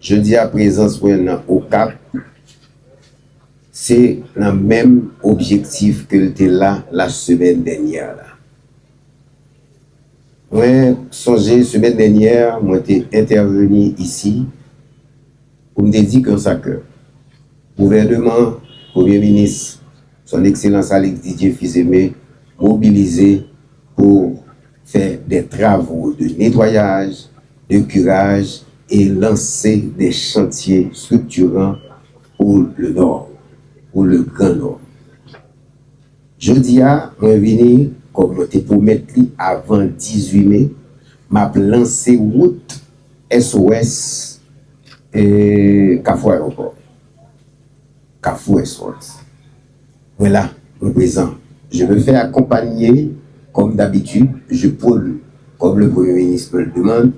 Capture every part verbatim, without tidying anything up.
Jodi a, prezans mwen nan Okap, se nan menm objektif ke l te la, la semèn dènyè la. Mwen sonje semèn dènyè, mwen te entèveni isi pou m te di konsa ke gouvènman, Premye Minis, Son Excellence Alex Didier Fils-Aimé, mobilize pou fè des travaux de nettoyage, de curage et lancer des chantiers structurants pour le Nord, pour le Grand Nord. Jodi a, mwen vini, kòm mwen te pwomèt li avan dizuit me, m ap lanse wout S O S, e, Kafou Ayewopò. Kafou S O S. Mwen la, mwen prezan. Je me fais accompagner, comme d'habitude, je prône, comme le Premier ministre me le demande,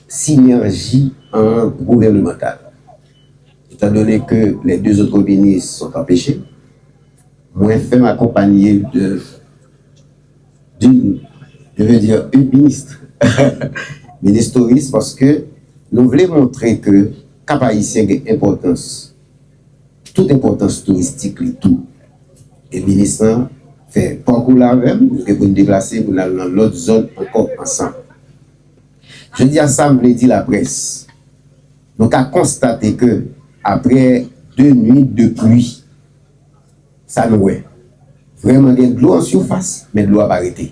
synergie en gouvernemental. Étant donné que les deux autres ministres sont empêchés, mwen fè m akonpanye de d'une, je veux dire, une ministre, minis touris, paske nou vle montre ke Kap Ayisyen gen enpòtans, tout enpòtans touristik li tou. E minis lan fè pakou la avè m, nou gen pou n deplase pou n al nan lòt zòn ankò ansanm. Jodi a, sa m vle di laprès, nou ka konstate ke apre de nuit de pluie, sa nou wè. Vrèman gen dlo an sifas, men dlo a pa rete.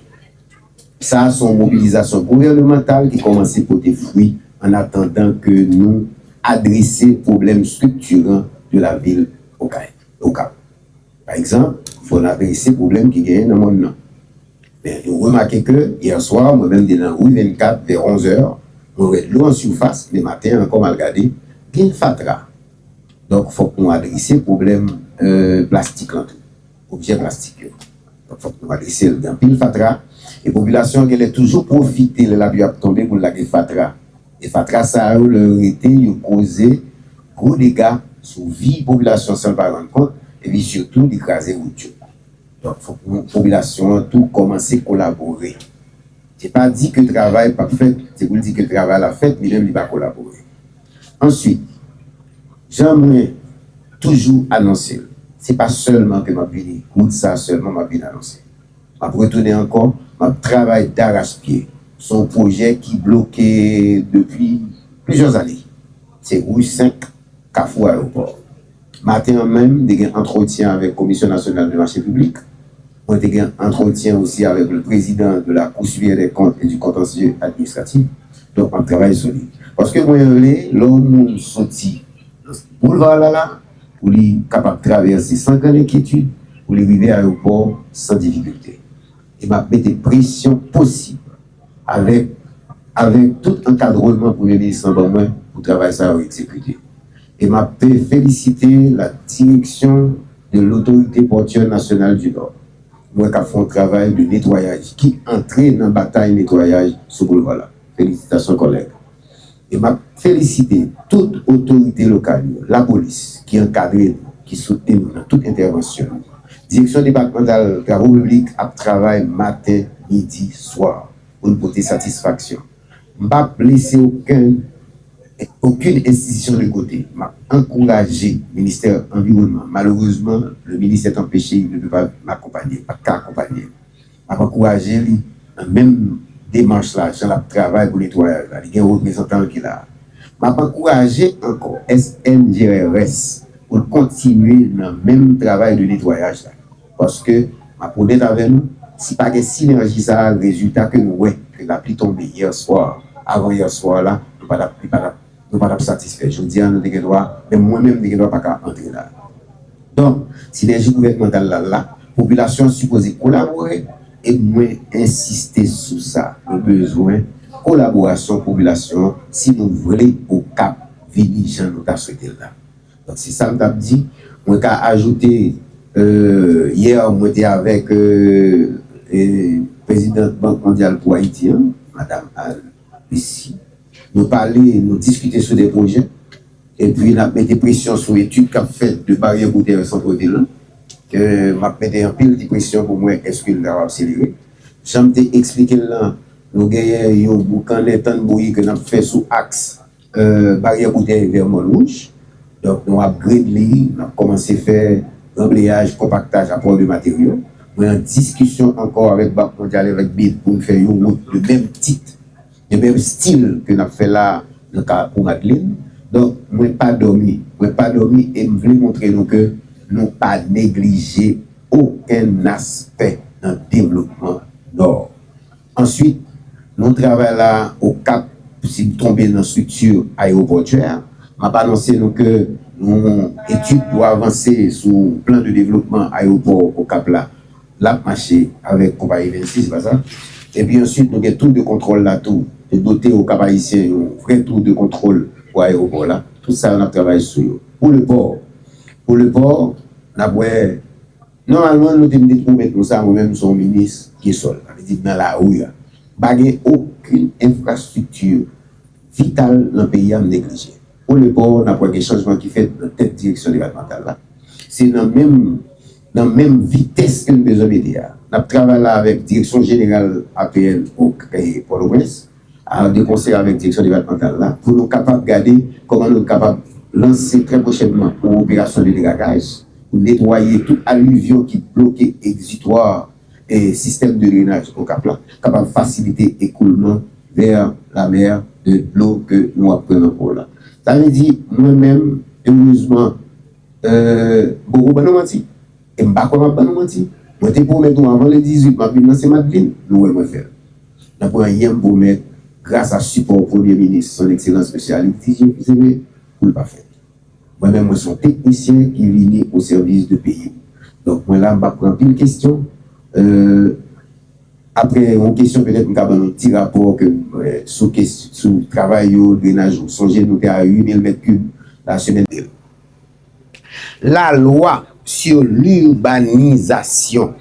Sa a se yon mobilizasyon gouvènemantal ki kòmanse pote fwi an atandan ke nou adrese pwoblèm estriktiran de la vil Okay, Okap. Pa egzanp, fò n adrese pwoblèm ki genyen nan mòn nan. Men nou remake ke yè swa, mwen menm te nan ri vennkat vè onz è, mwen wè dlo an sifas, men maten an ankò m al gade, gen fatra. Donk, fòk nou adrese pwoblèm, e, plastik lan tou, objè plastik yo. Donk, fòk nou adrese l. Gen anpil fatra, e popilasyon an genlè toujou pwofite lè lapli ap tonbe pou l lage fatra. E fatra sa yo, lè yo rete, yo koze gwo dega sou vi popilasyon san l pa rann kont, epi sitou, li kraze wout yo. Donk, fòk nou, popilasyon an tou kòmanse kolabore. Se pa di ke travay p ap fèt, se pou l di ke travay la fèt, li menm li pa kolabore. Answit, jan mwen toujou anonse l, se pa sèlman ke m ap vini, wout sa sèlman m ap vin anonse. M ap retounen ankò, m ap travay darachpye sou yon pwojè ki bloke depi plizyè ane. Se ri senk, Kafou Ayewopò. Maten an menm, m te gen antretyen avèk Commission Nationale des Marchés Publics. Mwen te gen antretyen osi avèk le président de la Cour supérieure des comptes et du contentieux administratif. Donk, m ap travay sou li. Paske mwen vle, lè yon moun soti nan boulva la la, pou li kapab travèse san grenn enkyetid, pou li rive ayewopò san difikilte. E m ap mete presyon posib avèk, avèk tout ankadreman Premye Minis lan ban mwen pou travay sa yo egzekite. E m ap felisite la direction de l'Autorité Portuaire Nationale du Nord. Mwen k ap fè yon travay de netwayaj, ki antre nan batay netwayaj sou boulva la. Felisitasyon, kòlèg. E m ap felisite tout otorite lokal yo, lapolis, ki ankadre nou, ki soutni nou nan tout entèvansyon nou. Direksyon depatmantal travo piblik ap travay maten, midi, swa pou n pote satisfaksyon. M p ap lese okenn, okenn enstitisyon de kote. M ap ankouraje ministè anviwònman. Malerezman, le ministre est empêché, il ne peut pas m'accompagner, pa t ka akonpanye m. M ap ankouraje li nan menm demach la, jan l ap travay pou netwayaj la. Li gen reprezantan l ki la a. M ap ankouraje ankò S N G R S pou l kontinye nan menm travay de netwayaj la. Paske, m ap onèt avè nou, si pa gen sinèji sa a, rezilta ke nou wè, ke lapli tonbe yè swa, avan yè swa la, nou pa t ap, li pa t ap nou pa t ap satisfè. Jodi a, nou te gen dwa, menm mwen menm, m te gen dwa pa ka antre la. Donk, sinèji gouvènmantal la la, popilasyon an sipoze kolabore, e mwen ensiste sou sa. Nou bezwen kolaborasyon popilasyon an si nou vle Okap vini jan nou ta swete l la. Donk, se sa m t ap di. Mwen ka ajoute, euh, yè, mwen te avèk, euh, euh, prezidant Bank Mondyal pou Ayiti an, Madam Al Lucie. Nou pale, nou diskite sou de pwojè. Epi n ap mete presyon sou etid k ap fèt de baryè pou tèren sant vil lan. Ke m ap mete anpil ti presyon pou m wè èske l kapab akselere. Jan m te eksplike l lan, nou genyen yon boukannen tann bouyi ke n ap fè sou aks euh, baryè boutèy vè Mòn Wouj. Donk, nou upgrade li, n ap kòmanse fè ranbleyaj, konpaktaj, apò de materyo. Mwen an diskisyon ankò avèk Bank Mondyal, avèk bid pou n fè yon wout de menm tit, de menm stil ke n ap fè la nan ka pou Madlin. Donk, mwen pa dòmi. Mwen pa dòmi e m vle montre nou ke nou pa neglije okenn aspè nan devlopman Nò. Answit, nou travay la Okap, si n tonbe nan estrikti ayewopòtyè, m ap anonse nou ke nou etid pou avanse sou plan de devlopman ayewopò Okap la, l ap mache avèk konpayi vennsis, se pa sa? Epi answit, nou gen tour de kontwòl la tou, pou dote Okap Ayisyen yon vrè tour de kontwòl pou ayewopò la. Tout sa yo, n ap travay sou yo. Pou le pò, pou le pò, n ap wè. Nòmalman, nou te mete pwomèt nou sa, mwen menm, m se yon minis pye sòl. Sa vle di, m nan lari a. M pa gen okenn enfrastrikti vital nan peyi a m neglije. Pou le pò, n ap wè gen chanjman ki fèt nan tèt direksyon depatmantal la. Se nan menm, nan menm vitès ke n bezwen mete a. N ap travay la avèk direksyon jeneral A P N Pòtoprens, a, de konsè avèk direksyon depatmantal la, pou nou kapab gade kòman nou kapab lanse trè pwochènman yon operasyon de dragaj pou netwaye tout alivyon ki bloke egzitwa e sistèm de drenaj Okap la, kapab fasilite ekoulman vè lamè de dlo ke nou ap pran nan pò la. Sa vle di, mwen menm, erezman, euh, m poko ban nou manti. E m pa kwè m ap ban nou manti. Mwen te pwomèt nou avan le dizuit, m ap vin nan Sen Madlin, nou wè mwen fè l. Nan premye m pwomèt, gras a sipò Premye Minis, Son Ekselans Mesye Alix Didier Fils-Aimé, pou l pa fèt. Mwen menm, mwen se yon teknisyen ki vini o sèvis de peyi m. Donk, mwen la, m p ap pran anpil kesyon. Euh, apre yon kesyon, petèt, m ka ban nou ti rapò ke, euh, sou kes-, sou travay yo, drenaj yo. Sonje, nou te a uit mil mèt kib la semèn. La loi sur l'urbanisation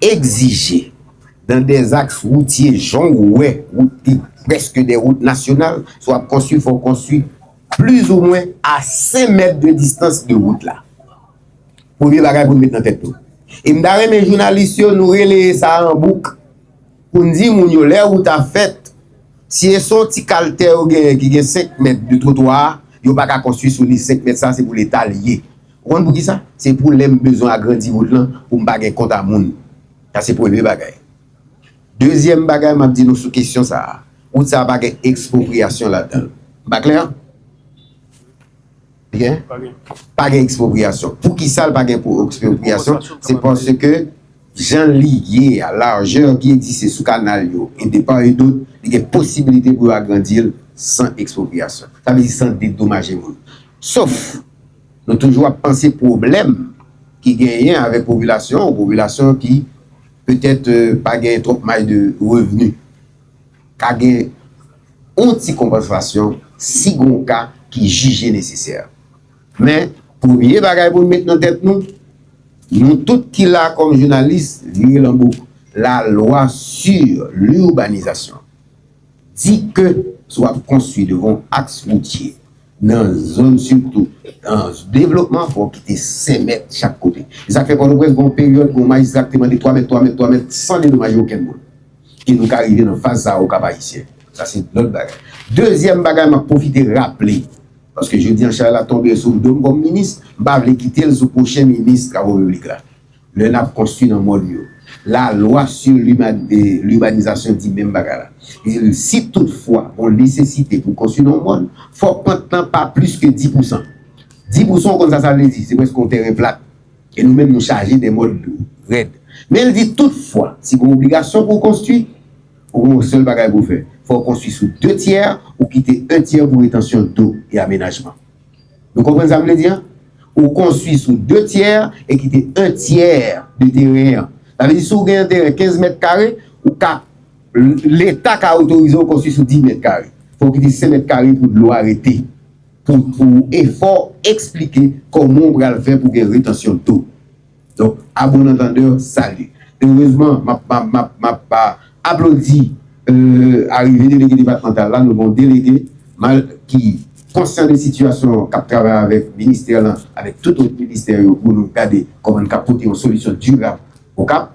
exige dans des axes routiers, jan w wè, wout ki prèske de wout nasyonal, si w ap konstwi, fò w konstwi plizoumwen a senk mèt de distans de wout la. Premye bagay pou n met nan tèt nou. E m ta renmen jounalis yo, nou releye sa an bouk, pou n di moun yo, lè wout ap fèt, si e se yon ti kal tè yo genyen ki gen senk mèt de twotwa a, yo pa ka konstwi sou li, senk mèt sa, se pou Leta l ye. Ou konn poukisa? Se pou lè m bezwen agrandi wout lan, pou m pa gen kont a moun. Sa se premye bagay. Dezyèm bagay, m ap di nou sou kesyon sa a. Wout sa a pa gen ekspropriyasyon ladan l. M pa klè? Byen? Pa gen. Pa gen ekspropriyasyon. Poukisa l pa gen pou ekspropriyasyon? Se paske jan li ye a, lajè ki egziste sou kanal yo, e de part et d'autre, li gen posibilite pou yo agrandi l san ekspropriyasyon. Sa vle di san dedomaje moun. Sof, nou toujou ap panse pwoblèm ki genyen avèk popilasyon, yon popilasyon ki petèt, euh, pa gen twòp may de revni. Ka gen yon ti konpansasyon si gon ka ki jije nesesè. Men, premye bagay pou n met nan tèt nou, nou tout ki la kòm jounalis, vire l an bouk. La loi sur l'urbanisation di ke si w ap konstwi devan yon aks woutye, nan zòn sitou, nan devlopman, fò w kite senk mèt chak kote. E sa k fè Pòtoprens, gon peryòd, gon majistra ki te mande twa mèt, twa mèt, twa mèt, san dedomaje okenn moun. E nou ka rive nan faz sa a Okap Ayisyen. Sa se lòt bagay. Dezyèm bagay, m ap pwofite raple, paske jodi a chay la tonbe sou do m kòm minis, m pa vle kite l sou pwochen minis travo piblik la. Lè n ap konstwi nan mòn yo, la loi sur l'urban-, eh, l'urbanisation di menm bagay la. Li di, si toutfwa gon nesesite pou konstwi nan yon mòn, fòk pant lan pa plis ke dis pousan. Dis pousan, ou konn sa sa vle di? Se prèske yon tèren plat. E nou menm, nou chaje de mòn rèd. Men l di, toutfwa, si gon obligasyon pou w konstwi, ou gon sèl bagay pou w fè. Fò w konstwi sou de tyè, ou kite en tyè pou retansyon do e amenajman. Nou konprann sa m vle di a? Ou konstwi sou de tyè e kite en tyè de teren an. Sa vle di, si w gen yon teren kenz mèt kare, ou ka, Leta ka otorize w konstwi sou dis mèt kare. Fò w kite senk mèt kare pou dlo a rete. Pou, pou efò eksplike kòman w pral fè pou gen retansyon do. Donk, à bon entendeur, salut. Erezman, m ap, m ap, m ap, m ap, a, aplodi, euh, arive delege depatmantal la. Nou gen yon delege mal, ki konsyan de sitiyasyon an, k ap travay avèk ministè lan, avèk tout lòt ministè yo, pou nou gade kòman n ka pote yon solisyon dirab Okap,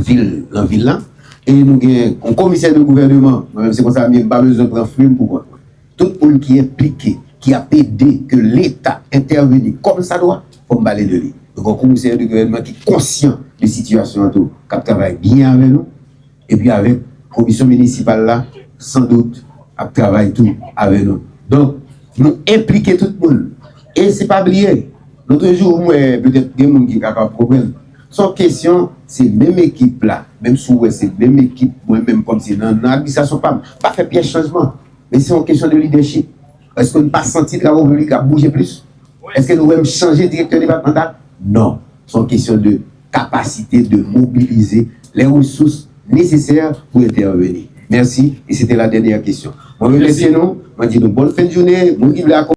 vil, nan vil lan. E nou gen yon komisè de gouvèneman, mwen menm se konsa m ye, m pa bezwen pran flim pou kont mwen. Tout moun ki enplike, ki ap ede ke Leta entèveni kòm sa dwa, fò m pale de li. Nou gen yon komisè de gouvènman ki konsyan de sitiyasyon an tou, k ap travay byen avè nou. Epi avèk komisyon minisipal la, san dout, ap travay tou avè nou. Donk, nou enplike tout moun. E se pa bliye, lòt jou, m wè petèt gen moun ki kapab konprann. Se yon kesyon, se menm ekip la. Menm si w wè se menm ekip, mwen menm kòmsi nan, nan administrasyon pa m, pa fè pyès chanjman. Men se yon kesyon de lidèchip. Èske n pa santi travay piblik ap bouje plis? Èske nou wè m chanje direktè depatmantal? Non. Se yon kesyon de kapasite de mobilize les ressources nécessaires pour intervenir. Mèsi. E se te la dènyè kesyon. Mwen remèsye nou. Mwen di nou bòn fen de jounen. Moun ki vle